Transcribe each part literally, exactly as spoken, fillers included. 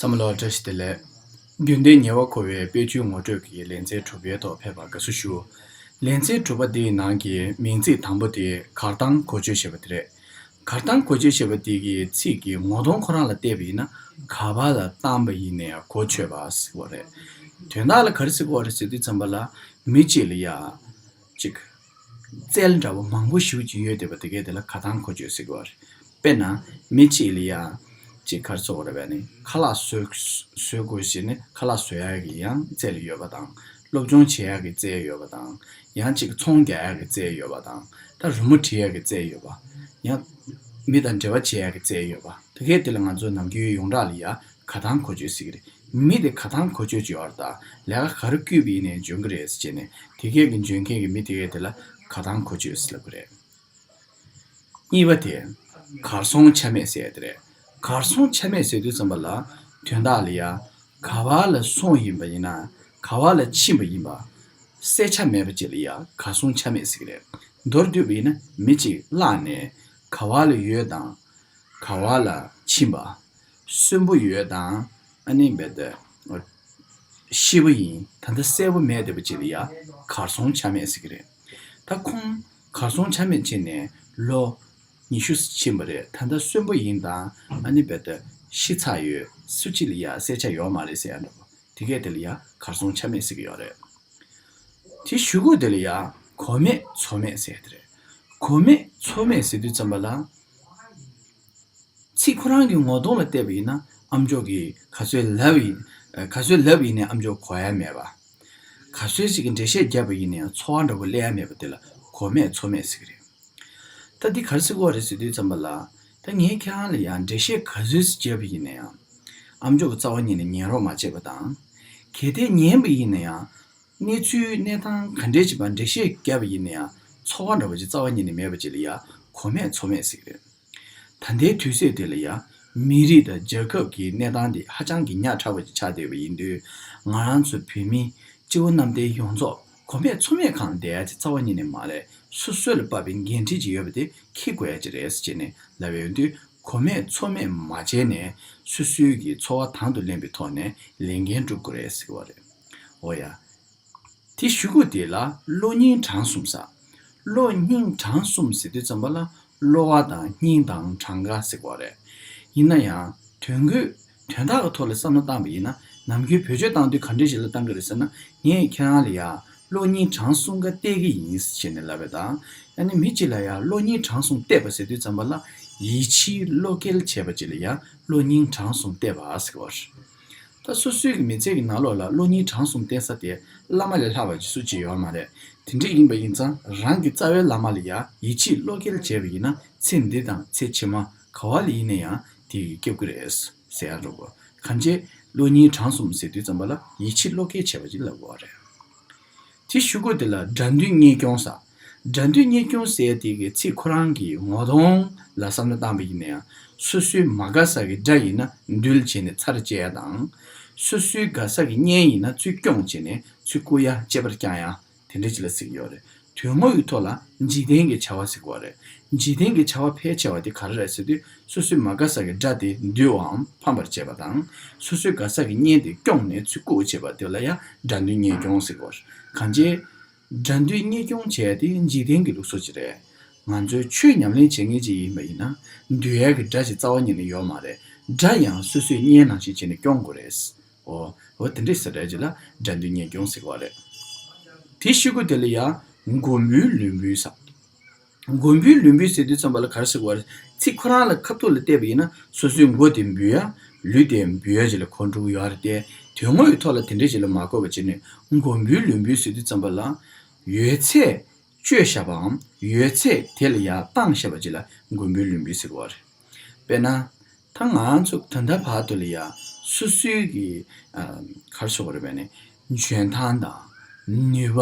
ཚང་མ་ལ་བཀྲ་ཤིས་བདེ་ལེགས། རྒྱུན་ལྡན་ཉེ་བར་མཁོ་བའི་དཔེ་བརྗོད་ངོ་སྤྲོད་ཀྱི་ལེ་ཚན་དྲུག་པའི་ཐོག་ཕེབས་པར་དགའ་བསུ་ཞུ། ལེ་ཚན་དྲུག་པ་འདིའི་ནང་གི་མིང་ཚིག་དང་པོ་དེ་གར་སྟངས་གོ་ཆོད་ཞེས་པ་དེ་རེད། གར་སྟངས་གོ་ཆོད་ཞེས་པ་དེ་གི་ཚིག་གི་ངོ་གདོང་ཁོ་རང་ལ་བལྟས་པ་ཡིན་ན་ག་པ་ལ་བཏང་པ་ཡིན་ནའང་གོ་ཆོད་པ་ཟེར་གྱི་ཡོད་རེད། དོན་དག་ལ་ག་རེ་ཟེར་གྱི་ཡོད་རེད་ཟེར་དུས་ཙམ་པ་ལ་མི་གཅིག་ལ་ཡ། ཅིག་རྩལ་འདྲ་བོ་མང་པོ་ཞེ་པོ་ཅིག་ཡོད་བསྡད་པ་དེ་གས་དེ་ལ་གར་སྟངས་གོ་ཆོད་ཟེར་གྱི་ཡོད་རེད། དཔེར་ན། མི་གཅིག་ལ་ཡ། ཅིག་ག་རེ་ཟེར་དགོས་རེད་པས་ནི། ཁ་ལག་བཟོ་བཟོ་དགོས་ཞེས་ནི་ཁ་ལག་བཟོ་ཡག་གི་ཡང་རྩལ་ཡོད་པ་དང་། སློབ་སྦྱོང་བྱེད་ཡག་གི་རྩལ་ཡོད་པ་དང་། ཡང་ཅིག་ཚོང་རྒྱག་ཡག་གི་རྩལ་ཡོད་པ་དང་། ད་རི་མོ་འབྲི་ཡག་གི་རྩལ་ཡོད་པ། ཡང་། མི་དང་འབྲེལ་བ་བྱེད་ཡག་གི་རྩལ་ཡོད་པ། དེ་གས་དེ་ལ་ང་ཚོ་ནམ་རྒྱུན་ཡོངས་གྲགས་ལ་ཡ་གར་སྟངས་གོ་ཆོད་ཟེར་གྱི་རེད། མི་དེ་གར་སྟངས་གོ་ཆོད་ཅིག་ཡོད་རེད། ད་ལས་ཀ་ག་རེ་བསྐུལ་བ་ཡིན་ནའང་འཇོན་གྱི་རེད་ཟེར་བྱས་ནས་དེ་གས་ཀྱི་འཇོན་མཁན་གྱི་མི་དེ་གས་དེ་ལ་གར་སྟངས་གོ་ཆོད་ཟེར་ལབ་ཀྱི་རེད། གཉིས་པ་དེ། གར་སོང་ཆ་མེད་ཟེར་ཡ་དེ་རེད། གར་སོང་ཆ་མེད་ཟེར་དུས་ཙམ་པ་ལ། དོན་དག་ལ་ཡ། ག་པ་ལ་སོང་ཡིན་པ་ཡིན་ན། ག་པ་ལ་ཕྱིན་པ་ཡིན་པ། གསལ་ཆ་མེད་པ་ཅིག་ལ་ཡ་གར་སོང་ཆ་མེད་ཟེར་གྱི་རེད། མདོར་བསྡུས་པ་ཡིན་ན་མི་གཅིག་བརླགས་ནས་ག་པ་ལ་ཡོད་དང་། ག་པ་ལ་ཕྱིན་པ། གསོན་པོ་ཡོད་དང་། ཨ་ནི་རྦད་དེ། ཤི་བ་ཡིན། ད་ལྟ་གསལ་པོ་མེད་བསྡད་པ་ཅིག་ལ་ཡ་གར་སོང་ཆ་མེད་ཟེར་གྱི་རེད། ད་ཁོང་གར་སོང་ཆ་མེད་བྱས་ནས་ལོ་ཉི་ཤུ་ཕྱིན་པ་རེད། ད་ལྟ་གསོན་པོ་ཡིན་དང་ཨ་ནི་རྦད་དེ་ཤི་ཚར་ཡོད། སུ་གཅིག་ལ་ཡ་གསལ་ཆ་ཡོད་མ་རེད་ཟེར་ཡ་འདྲ་པོ། དེ་གས་དེ་ལ་ཡ་གར་སོང་ཆ་མེད་ཟེར་གྱི་ཡོད་རེད། དེ་གཞུག་གུ་དེ་ལ་ཡ་གོ་མེད་ཚོར་མེད་ཟེར་ཡ་དེ་རེད། གོ་མེད་ཚོར་མེད་ཟེར་དུས་ཙམ་པ་ལ། ཚིག་ཁོ་རང་གི་ངོ་གདོང་ལ་བལྟས་པ་ཡིན་ན་ཨ་མཆོག་གིས་ག་ཚོད་ལབ་ཡིན། ག་ཚོད་ལབ་ཡིན་ནའང་ཨ་མཆོག་གོ་ཡ་མེད་པ། ག་ཚོད་ཅིག་གི་འགྲེལ་བཤད་བརྒྱབ་པ་ཡིན་ནའང་ཚོར་བ་འདྲ་པོ་སླེབས་ཡ་མེད་པ་དེ་ལ་གོ་མེད་ཚོར་མེད་ཟེར་གྱི་རེད། ད་འདི་ག་རེ་ཟེར་གྱི་ཡོད་རེད་ཟེར་དུས་ཙམ་པ་ལ། ད་ངས་ཁྱེད་རང་ལ་ཡང་འགྲེལ་བཤད་ག་ཚོད་ཅིག་བརྒྱབ་པ་ཡིན་ནའང་། ཨ་མཆོག་གིས་རྩ་བ་ཉིད་ནས་ཉན་རོགས་མ་བྱས་པ་དང་། གལ་ཏེ་ཉན་པ་ཡིན་ནའང་། གནས་ཚུལ་གནས་སྟངས་ག་འདྲས་ཅིག་པ་འགྲེལ་བཤད་བརྒྱབ་པ་ཡིན་ནའང་ཚོར་བ་འདྲ་པོ་ཅིག་རྩ་བ་ཉིད་ནས་མེད་པ་ཅིག་ལ་ཡ་གོ་མེད་ཚོར་མེད་ཟེར་གྱི་རེད། ད་ལྟའི་དུས་ཚོད་དེ་ལ་ཡ། མི་རིགས་དང་རྒྱལ་ཁབ་ཀྱི་གནས་སྟངས་དེ་ཧ་ཅང་གི་ཉག་ཕྲ་བ་ཅིག་ཆགས་བསྡད་པ་ཡིན་དུས། ང་རང་ཚོ་བོད་མི་སྤྱི་བོ་གནམ་བསྟན་ཡོངས་རྫོགས་གོ་མེད་ཚོར་མེད་སྒང་བསྡད་ཡ་ཅིག་རྩ་བ་ཉིད་ནས་མ་རེད། སོ་སོ་ལ་དཔག་པའི་འགན་འཁྲི་ཅིག་ཡོད་པ་དེ་འཁྱེར་དགོས་ཡ་ཅིག་རེད་ཟེར་བྱས་ནས་ལབ་ཡ་ཡོང་དུས། གོ་མེད་ཚོར་མེད་མ་བྱས་ནས་སོ་སོའི་གི་ཚོར་བ་དང་དུ་ལེན་པའི་ཐོག་ནས་ལས་འགན་སྒྲུབ་དགོས་རེད་ཟེར་གྱི་ཡོད་རེད། འོ་ཡ། དེ་གཞུག་གུ་དེ་ལ་གློ་སྙིང་བྲང་གསུམ་ཟེར། གློ་སྙིང་བྲང་གསུམ་ཟེར་དུས་ཙམ་པ་ལ་གློ་བ་དང་སྙིང་དང་བྲང་ཁ་ཟེར་གྱི་ཡོད་རེད། ཡིན་ན་ཡང་དོན་གོ་དོན་དག་གི་ཐོག་ལ་བསམ་བློ་བཏང་པ་ཡིན་ན་ནམ་རྒྱུན་བེད་སྤྱོད་བཏང་དུས་ག་འདྲ་ཞིག་ལ་བཏང་གི་རེད་ཟེར་ན། ངས་ཁྱེད་རང་ལ་ཡ་གློ་སྙིང་བྲང་གསུམ་ཀ་གཏད་ཀྱི་ཡིན་ཟེར་ནས་ལབ་པ་དང་། ཡང་ན་མི་གཅིག་ལ་ཡ་གློ་སྙིང་བྲང་གསུམ་གཏད་པ་ཟེར་དུས་ཙམ་པ་ལ་ཡིད་ཆེས་བློ་འགེལ་བྱས་པ་ཅིག་ལ་ཡ་གློ་སྙིང་བྲང་གསུམ་གཏད་པ་ཟེར་གྱི་ཡོད་རེད། ད་སོ་སོའི་གི་མི་ཚེ་གི་ནང་ལོགས་ལ་གློ་སྙིང་བྲང་གསུམ་བསྟེན་ས་དེ་བླ་མ་ལས་ལྷག་པ་ཅིག་སུ་གཅིག་ཡོད་མ་རེད། དེ་འདྲ་ཡིན་པ་ཡིན་ཙང་རང་གི་རྩ་བའི་བླ་མ་ལ་ཡ་ཡིད་ཆེས་བློ་འགེལ་བྱས་པ་ཡིན་ན་ཚེ་འདི་དང་ཚེ་ཕྱི་མ་ག་བ་ལ་ཡིན་ན་ཡང་དེ་གི་སྐྱོབ་ཀྱི་རེད་ཟེར་ཡ་འགྲོ་གོ། གང་བྱས་གློ་སྙིང་བྲང་གསུམ་ཟེར་དུས་ཙམ་པ་ལ་ཡིད་ཆེས་བློ་འགེལ་བྱས་པ་ཅིག་ལབ་དགོས་པ་རེད། དེ་གཞུག་གུ་དེ་ལ་དགྲ་འདུལ་གཉེན་སྐྱོང་ཟེར། དགྲ་འདུལ་གཉེན་སྐྱོང་ཟེར་ཡ་དེ་གི་ཚིག་ཁོ་རང་གི་ངོ་གདོང་ལ་བསམ་བློ་བཏང་པ་ཡིན་ན་ཡང་སོ་སོའི་མ་དགའ་ས་གི་དགྲ་ཡིན་ན་འདུལ་བྱས་ནས་ཚར་བཅད་ཡ་དང་། སོ་སོའི་དགའ་ས་གི་གཉེན་ཡིན་ན་ཚུར་སྐྱོང་བྱས་ནས་ཚུར་བཀུག་ཡ་གཅེས་པར་བསྐྱང་ཡ་དེ་འདྲ་ཅིག་ལ་ཟེར་གྱི་ཡོད་རེད། དོན་དངོས་ཀྱི་ཐོག་ལ་འཇིག་རྟེན་གྱི་བྱ་བ་ཟེར་གྱི་ཡོད་རེད། འཇིག་རྟེན་གྱི་བྱ་བ་ཕལ་ཆེ་བ་དེ་ག་རེ་རེད་ཟེར་དུས། སོ་སོའི་མ་དགའ་ས་གི་དགྲ་དེ་འདུལ་བའམ་ཕམ་པར་བྱེད་པ་དང་། སོ་སོའི་དགའ་ས་གི་གཉེན་དེ་སྐྱོང་ནས་ཚུར་བཀུག་བྱེད་པ་དེ་ལ་ཡང་དགྲ་འདུལ་གཉེན་སྐྱོང་ཟེར་གོ། གང་བྱས། དགྲ་འདུལ་གཉེན་སྐྱོང་བྱས་ཏེ་འཇིག་རྟེན་གྱི་ལུགས་སྲོལ་ཅིག་རེད། ང་ཚོའི་ཆོས་ཉམས་ལེན་བྱེད་མཁན་ཅིག་ཡིན་པ་ཡིན་ན། འདུལ་ཡག་གི་དགྲ་ཅིག་རྩ་བ་ཉིད་ནས་ཡོད་མ་རེད། དགྲ་ཡང་སོ་སོའི་གཉེན་ནང་བཞིན་བྱས་ནས་སྐྱོང་དགོས་རེད། འོ། འོ་དེ་འདྲས་ཟེར་རེད་ཅིག་ལ་དགྲ་འདུལ་གཉེན་སྐྱོང་ཟེར་གོ་རེད། དེ་གཞུག་གུ་དེ་ལ་ཡང་མགོན་པོའི་ལུས་འབུལ་ཟེར། མགོན་པོའི་ལུས་འབུལ་ཟེར་དུས་ཙམ་པ་ལ་ག་རེ་ཟེར་དགོས་རེད། ཚིག་ཁོ་རང་ལ་ཁ་ཐུག་ལ་བལྟས་པ་ཡིན་ན་སོ་སོའི་མགོ་དེ་འབུལ་ཡ། ལུས་དེ་འབུལ་ཡ་ཅིག་ལ་གོ་འགྲོ་གི་ཡོད་རེད་དེ། དོན་དངོས་ཀྱི་ཐོག་ལ་དེ་འདྲ་ཅིག་ལ་མ་གོ་བ་བྱས་ནས་མགོན་པོའི་ལུས་འབུལ་ཟེར་དུས་ཙམ་པ་ལ། ཡོད་ཚད་སྤྱོད་བཞག་པའམ་ཡོད་ཚད་དེ་ལ་ཡ་བཏང་བཞག་པ་ཅིག་ལ་མགོན་པོའི་ལུས་འབུལ་ཟེར་གྱི་ཡོད་རེད། དཔེར་ན། ད་ང་ཚོ་ད་ལྟ་བར་དུ་ལ་ཡ་སོ་སོའི་གི་ཨ་ག་རེ་ཟེར་དགོས་རེད་པས་ནི། འཇོན་ཐང་དང་ནུས་པ་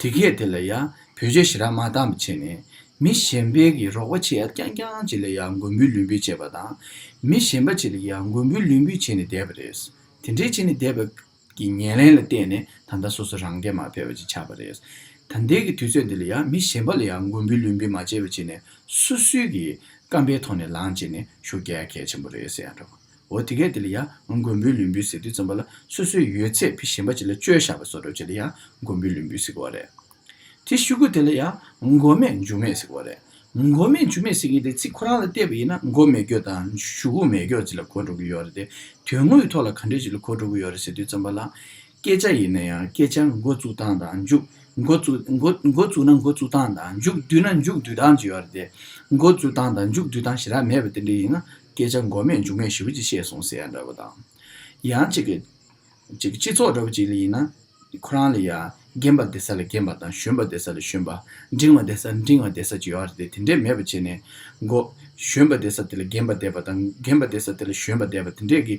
དེ་གས་དེ་ལ་ཡ་བེད་སྤྱོད་ཞེ་དྲག་མ་བཏང་བ་བྱས་ནས་མི་གཞན་པའི་གི་རོགས་པ་བྱེད་ཡ་རྐྱང་རྐྱང་ཅིག་ལ་ཡ་མགོན་པོའི་ལུས་འབུལ་བྱས་པ་དང་། མི་གཞན་པ་ཅིག་ལ་ཡ་མགོན་པོའི་ལུས་འབུལ་བྱས་ནས་བསྡད་པ་རེད། དེ་འདྲའི་བྱས་ནས་བསྡད་པ་གི་ཉེར་ལེན་ལ་བརྟེན་ནས་ད་ལྟ་སོ་སོ་རང་སྐྱེས་མ་ཕེབས་པ་ཅིག་ཆགས་པ་རེད། ད་ལྟའི་གི་དུས་ཚོད་འདི་ལ་ཡང་མི་གཞན་པ་ལ་ཡང་མགོན་པོའི་ལུས་འབུལ་མ་བྱས་པ་བྱས་ནས་སོ་སོའི་གི་བསམ་པའི་ཐོག་ནས་ལངས་བྱས་ནས་ཤུགས་རྒྱག་གལ་ཆེན་པོ་རེད་ཟེར་ཡ་འདྲ་བོ། འོ་དེ་གས་དེ་ལ་ཡ་མགོན་པོའི་ལུས་འབུལ་ཟེར་དུས་ཙམ་པ་ལ་སོ་སོའི་ཡོད་ཚད་ཕི་གཞན་པ་ཅིག་ལ་བཅོལ་བཞག་པ་བཟོ་འདྲ་ཅིག་ལ་ཡ་མགོན་པོའི་ལུས་འབུལ་ཟེར་གི་བ་རེད། དེ་གཞུག་གུ་དེ་ལ་ཡ་མགོ་མེད་མཇུག་མེད་ཟེར་གི་བ་རེད། མགོ་མེད་མཇུག་མེད་ཟེར་གི་དེ་ཚིག་ཁོ་རང་ལ་བལྟས་པ་ཡིན་ན་མགོ་མེད་སྐྱོ་དང་གཞུག་གུ་མེད་སྐྱོ་ཅིག་ལ་གོ་འགྲོ་གི་ཡོད་རེད་དེ། དོན་དངོས་ཐོག་ལ་ག་འདྲས་ཅིག་ལ་གོ་འགྲོ་གི་ཡོད་རེད་ཟེར་དུས་ཙམ་པ་ལ། སྐད་ཆ་ཡིན་ན་ཡང་སྐད་ཆ་འགོ་བཙུགས་སྟངས་དང་མཇུག་འགོ་བཙུགས་འགོ་འགོ་བཙུགས་ན་འགོ་བཙུགས་སྟངས་དང་མཇུག་བསྡུས་ན་མཇུག་བསྡུས་སྟངས་ཅིག་ཡོད་རེད་དེ། འགོ་བཙུགས་སྟངས་དང་མཇུག་བསྡུས་སྟངས་ཞེ་དྲག་མེད་པ་དེ་འདྲ་ཡིན་ན་སྐད་ཆ་མགོ་མེད་མཇུག་མེད་ཞེ་པོ་ཅིག་བཤད་སོང་ཟེར་ཡ་འདྲ་པོ་དང་། ཡང་གཅིག་གི་གཅིག་སྤྱི་ཚོགས་འདྲ་པོ་ཅིག་ལ་ཡིན་ན། ཁོ་རང་ལ་ཡ་རྒན་པ་བསྡད་ས་ལ་རྒན་པ་དང་གཞོན་པ་བསྡད་ས་ལ་གཞོན་པ། འབྲིང་བ་བསྡད་ས་འབྲིང་བ་བསྡད་ས་ཅིག་ཡོད་རེད་དེ། དེ་འདྲས་མེད་པ་བྱས་ནས་མགོ་གཞོན་པ་བསྡད་ས་དེ་ལ་རྒན་པ་བསྡད་པ་དང་རྒན་པ་བསྡད་ས་དེ་ལ་གཞོན་པ་བསྡད་པ་དེ་འདྲས་ཀྱི།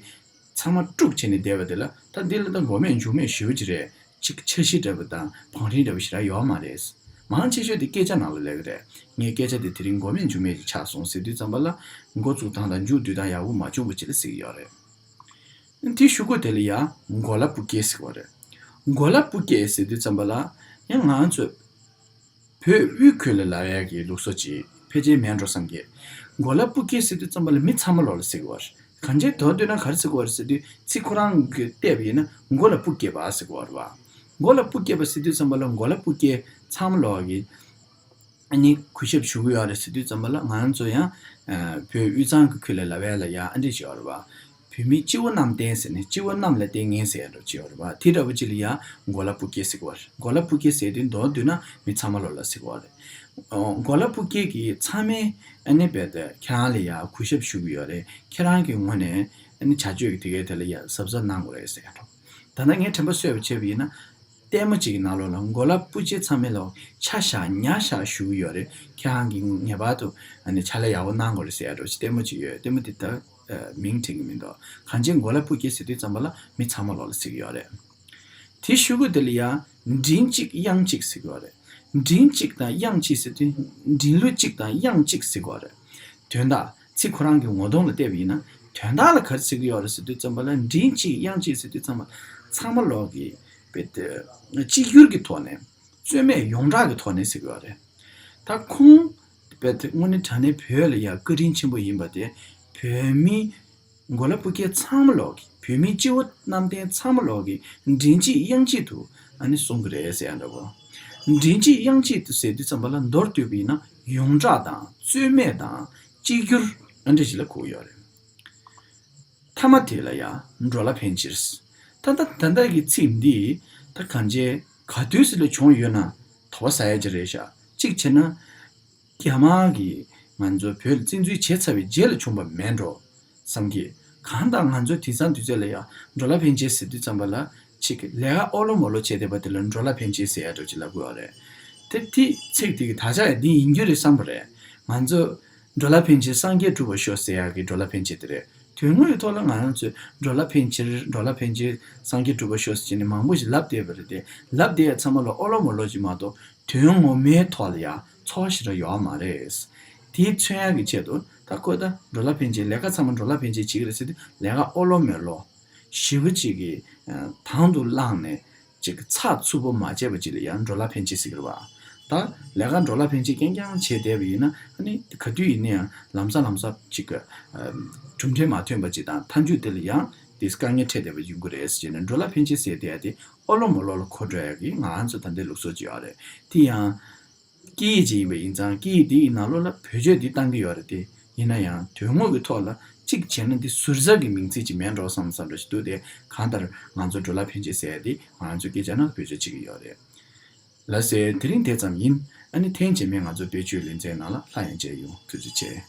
ཚང་མ་དཀྲུགས་བྱས་ནས་བསྡད་པ་དེ་ལ་ད་འདི་ལ་ད་མགོ་མེད་མཇུག་མེད་ཞེ་པོ་ཅིག་རེད། ཅིག་འཆར་གཞི་འདྲ་པོ་དང་བང་རིམ་འདྲ་པོ་ཞེ་དྲག་ཡོད་མ་རེད། མང་ཆེ་ཤོས་དེ་སྐད་ཆ་ནང་ལ་སླེབས་ཀྱི་རེད། ངས་སྐད་ཆ་དེ་དེ་རིང་མགོ་མེད་མཇུག་མེད་ཅིག་ཆགས་སོང་ཟེར་དུས་ཙམ་པ་ལ་འགོ་བཙུགས་སྟངས་དང་མཇུག་བསྡུས་སྟངས་ཡག་པོ་མ་བྱུང་བ་ཅིག་ལ་ཟེར་གྱི་ཡོད་རེད། དེ་གཞུག་གུ་དེ་ལ་ཡང་གོ་ལ་སྤུ་སྐྱེས་ཟེར་གྱི་ཡོད་རེད། གོ་ལ་སྤུ་སྐྱེས་ཟེར་དུས་ཙམ་པ་ལ་ཡང་ང་ཚོས། བོད་དབུས་ཁུལ་ལ་ལབ་ཡག་གི་ལུགས་སྲོལ་ཅིག་ཕལ་ཆེར་མེད་འགྲོ་བསམ་གི། གོ་ལ་སྤུ་སྐྱེས་ཟེར་དུས་ཙམ་པ་ལ་མི་ཚང་མ་ལོག་ལ་ཟེར་གི་བ་རེད། གང་ཅིའི་དོན་བསྡུས་ན་ག་རེ་ཟེར་གི་བ་རེད་ཟེར་དུས་ཚིག་ཁོ་རང་གི་བལྟས་པ་ཡིན་ན་མགོ་ལ་སྤུ་སྐྱེས་པ་ཟེར་གི་བ་རེད་བ། མགོ་ལ་སྤུ་སྐྱེས་པ་ཟེར་དུས་ཙམ་པ་ལ་མགོ་ལ་སྤུ་སྐྱེས་ཚང་མ་ལོག་གི་ཨ་ནི་གུས་ཞབས་ཞུ་གི་ཡོད་རེད་ཟེར་དུས་ཙམ་པ་ལ་ང་ཚོ་ཡང་བོད་དབུས་གཙང་གི་ཁུལ་ལ་ལབ་ཡག་ལ་ཡང་ཨ་འདྲས་ཞིག་ཡོད་རེད་བ། བོད་མི་སྤྱི་བོ་གནམ་བསྟན་ཟེར་ནས་སྤྱི་བོ་གནམ་ལ་བསྟན་མཁན་ཟེར་ཡ་འདྲ་ཅིག་ཡོད་རེད་བ། དེ་འདྲ་བོ་ཅིག་ལ་ཡ་གོ་ལ་སྤུ་སྐྱེས་ཟེར་གི་བ་རེད། གོ་ལ་སྤུ་སྐྱེས་ཟེར་དུས་མདོར་བསྡུས་ན་མི་ཚང་མ་ལོག་ལ་ཟེར་གི་བ་རེད། ཨོ། གོ་ལ་སྤུ་སྐྱེས་ཀྱི་ཚང་མས་ཨ་ནི་རྦད་དེ་ཁྱེད་རང་ལ་ཡ་གུས་ཞབས་ཞུ་གི་ཡོད་རེད། ཁྱེད་རང་གི་ངོས་ནས་ཨ་ནི་བྱ་སྤྱོད་ཀྱི་དེ་གའི་དེ་ལ་ཡ་གཟབ་གཟབ་གནང་དགོས་རེད་ཟེར་ཡ་འདྲ། ད་ལྟ་ངས་དྲན་པ་གསོས་པ་བྱས་པ་ཡིན་ན། ལྟད་མོ་གཅིག་གི་ནང་ལོགས་ལ་གོ་ལ་སྤུ་སྐྱེས་ཚང་མས་ལོག་ཆ་བཞག་ཉ་བཞག་ཞུ་གི་ཡོད་རེད། ཁྱེད་རང་གིས་ངེས་པར་དུ་ཨ་ནི་ཕྱག་ལས་ཡག་པོ་གནང་དགོས་རེད་ཟེར་ཡ་འདྲ་ཅིག་ལྟད་མོ་གཅིག་ཡོད། ལྟད་མོ་དེ་ད་མིང་དྲན་གི་མི་འདུག་གང་ཅི་གོ་ལ་སྤུ་སྐྱེས་ཟེར་དུས་ཙམ་པ་ལ་མི་ཚང་མ་ལོག་ལ་ཟེར་གི་ཡོད་རེད། དེ་གཞུག་གུ་དེ་ལ་ཡང་མགྲིན་གཅིག་དབྱངས་གཅིག་ཟེར་གི་ཡོད་རེད། མགྲིན་གཅིག་དང་དབྱངས་གཅིག་ཟེར་དུས་མགྲིན་གླུ་གཅིག་དང་དབྱངས་གཅིག་ཟེར་གི་ཡོད་རེད། དོན་དག་ཚིག་ཁོ་རང་གི་ངོ་གདོང་ལ་བལྟས་པ་ཡིན་ན་དོན་དག་ལ་ག་རེ་ཟེར་གི་ཡོད་རེད་ཟེར་དུས་ཙམ་པ་ལ་མགྲིན་གཅིག་དབྱངས་གཅིག་ཟེར་དུས་ཙམ་པ་ཚང་མ་ལོག་གི་རྦད་དེ་གཅིག་གྱུར་གྱི་ཐོག་ནས་རྩོད་མེད་ཡོངས་གྲགས་ཀྱི་ཐོག་ནས་ཟེར་གི་ཡོད་རེད། ད་ཁོང་རྦད་དེ་དངོས་གནས་དྲང་གནས་བོད་ལ་ཡ་བཀའ་དྲིན་ཆེན་པོ་ཡིན་པ་དེ་བོད་མི་གོ་ལ་སྤུ་སྐྱེས་ཚང་མ་ལོག་གི་བོད་མི་སྤྱི་བོ་གནམ་བསྟན་ཚང་མ་ལོག་གི་མགྲིན་གཅིག་དབྱངས་གཅིག་ཏུ་ཨ་ནི་གསུང་གི་རེད་ཟེར་ཡ་འདྲ་བོ། མགྲིན་གཅིག་དབྱངས་གཅིག་ཏུ་ཟེར་དུས་ཙམ་པ་ལ་མདོར་བསྡུས་པ་ཡིན་ན་ཡོངས་གྲགས་དང་རྩོད་མེད་དང་གཅིག་གྱུར་ཨ་འདྲ་ཞིག་ལ་གོ་གི་ཡོད་རེད། མཐའ་མ་དེ་ལ་ཡང་འགྲོ་ལ་ཕན་ཕྱིར། ད་ལྟ་ད་ལྟ་གི་ཚིག་འདི་ད་གང་ཅི་ག་དུས་སུ་ལ་བྱུང་ཡོད་ན་དོགས་པ་ཟ་ཡ་ཅིག་རེད་ཤག་གཅིག་བྱས་ན། རྒྱ་དམར་གྱིས་ང་ཚོ་བོད་ལ་བཙན་འཛུལ་བྱས་ཚར་བའི་རྗེས་ལ་བྱུང་བ་མེད་འགྲོ་བསམ་གི། གང་ལྟར་ང་ཚོ་དེང་སང་དུས་ཚོད་ལ་ཡང་འགྲོ་ལ་ཕན་ཕྱིར་ཟེར་དུས་ཙམ་པ་ལ་ཅིག་ལས་ཀ་ཨོ་ལོ་མོ་ལོ་བྱས་བསྡད་པ་དེ་ལ་འགྲོ་ལ་ཕན་ཕྱིར་ཟེར་ཡ་འདྲ་ཅིག་ལབ་དགོས་པ་རེད། དེ་དེ་ཚིག་དེ་གི་དག་ཆ་ཡང་འདི་ཡིན་རྒྱུ་རེད་བསམ་པ་རེད། ང་ཚོ་འགྲོ་ལ་ཕན་ཕྱིར་སངས་རྒྱས་འགྲུབ་པར་ཤོག་ཟེར་ཡ་གི་འགྲོ་ལ་ཕན་ཕྱིར་དེ་རེད། དོན་དངོས་ཐོག་ལ་ང་རང་ཚོས་འགྲོ་ལ་ཕན་ཕྱིར་འགྲོ་ལ་ཕན་ཕྱིར་སངས་རྒྱས་འགྲུབ་པར་ཤོག་ཟེར་ནས་མང་པོ་ཞིག་ལབ་བསྡད་པ་རེད་དེ། ལབ་བསྡད་ཡ་ཚང་མ་ལ་ཨོ་ལོ་མོ་ལོ་ཅིག་མ་གཏོགས་དོན་ངོ་མའི་ཐོག་ལ་ཡ་ཚོར་བ་ཞེ་དྲག་ཡོད་མ་རེད། དེའི་མཚོན་ཡ་གི་ཆེད་དུ་ད་ཁོས་ད་འགྲོ་ལ་ཕན་ཕྱིར་ལས་ཀ་ཚང་མ་འགྲོ་ལ་ཕན་ཕྱིར་བྱེད་ཀྱི་རེད་ཟེར་དུས་ལས་ཀ་ཨོ་ལོ་མོ་ལོ་ཞེ་པོ་ཅིག་གི་དང་དུ་བླངས་ནས་ཅིག་ཚགས་ཚུད་པོ་མ་བྱས་པ་ཅིག་ལ་ཡང་འགྲོ་ལ་ཕན་ཕྱིར་ཟེར་གི་རེད་བ། ད་ལས་ཀ་འགྲོ་ལ་ཕན་ཕྱིར་རྐྱང་རྐྱང་བྱས་བསྡད་པ་ཡིན་ན་ཨ་ནི་ག་དུས་ཡིན་ན་ཡང་ལམ་སང་ལམ་སང་ཅིག་གི་གྲུབ་འབྲས་མ་ཐོན་པ་ཅིག་དང་མཐའ་མཇུག་དེ་ལ་ཡང་དེ་དཀའ་ངལ་འཕྲད་བསྡད་པ་ཡོང་གི་རེད་ཟེར་ནས་འགྲོ་ལ་ཕན་ཕྱིར་ཟེར་བསྡད་ཡ་དེ་ཨོ་ལོ་མོ་ལོ་ལ་གོ་འགྲོ་ཡ་གི་ང་ཚོ་ད་ལྟའི་ལུགས་སྲོལ་ཅིག་ཡོད་རེད། དེ་ཡང་། སྐད་ཡིག་ཅིག་ཡིན་པ་ཡིན་ཙང་སྐད་ཡིག་འདི་ཡི་ནང་ལོགས་ལ་བེད་སྤྱོད་འདི་བཏང་གི་ཡོད་རེད་དེ། ཡིན་ན་ཡང་དོན་དངོས་ཀྱི་ཐོག་ལ་གཅིག་བྱས་ན་འདི་ཟུར་ཟ་གི་མིང་ཚིག་ཅིག་མིན་འགྲོ་བསམ་བསམ་འདྲ་ཞིག་འདུག་སྟེ། གང་ལྟར་ང་ཚོ་འགྲོ་ལ་ཕན་ཆད་ཟེར་ཡ་འདི་ང་ཚོ་སྐད་ཆ་ནང་བེད་སྤྱོད་བྱེད་ཀྱི་ཡོད་རེད། ལགས་སེ། དེ་རིང་དེ་ཙམ་ཡིན། ཨ་ནི་ཐེངས་རྗེས་མའི་ང་ཚོ་བེད་སྤྱོད་ལེ་ཚན་ནང་ལ་སླར་ཡང་མཇལ་ཡོང་། ཐུགས་རྗེ་ཆེ།